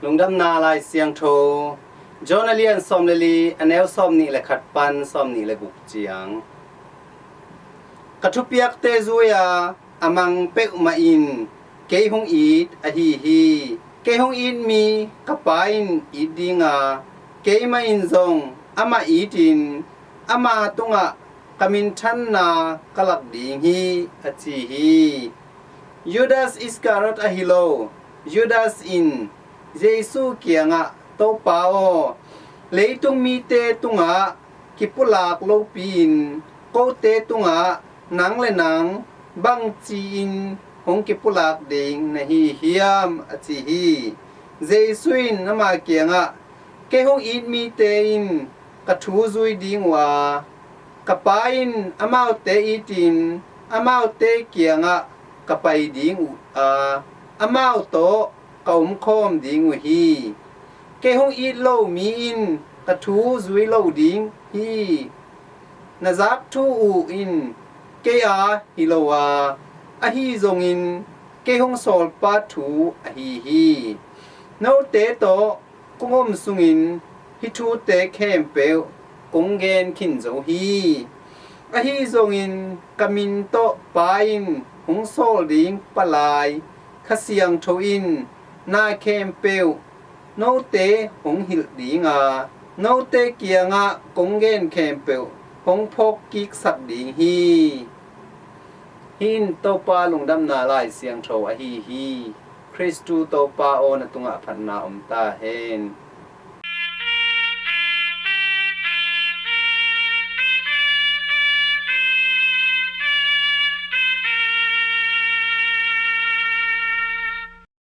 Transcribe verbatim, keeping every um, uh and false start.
Lungdamna Lai Siangtho, John a lian sawm le li, a neu sawm nih le khat pan sawm nih le guk ciang. Ka thupiakte zui-a a mang peuhmah in kei hong it ahi hi. Kei hong it mi ka Pa in it dinga, keimah in zong amah itin ama tungah ka minthanna ka lak ding hi, a ci hi. Judas Iskariot ahi lo, Judas in Jesu kiangah, "Topa aw, leitung mite tungah kipulak lopi-in kote tungah nang le nang bangci-in hong kipulak ding na hi hiam?" a ci hi. Jesu in ama kiangah, "Kei hong it mite in ka thu zui ding uh a, ka Pa in amaute itin amaute kiangah ka pai ding uh a, amau tawh ka omkhawm ding uh hi. Kei hong it lo mi in ka thu zui lo ding hi. Na zak thu uh in kei a hi lo a, ahi zongin kei hong sawlpa thu ahi hi. Note tawh kong om sungin hih thute khempeuh kong gen khin zo hi. Ahi zongin ka min tawh Pa in hong sawl ding palai Kha Siangtho in na khempeuh note hong hilh dinga, note kiangah kong gen khempeuh hong phawkkiksak ding hi." Hih in Topa Lungdamna Lai Siangtho ahi hi. Khristu Topa aw, na tungah phatna om ta hen.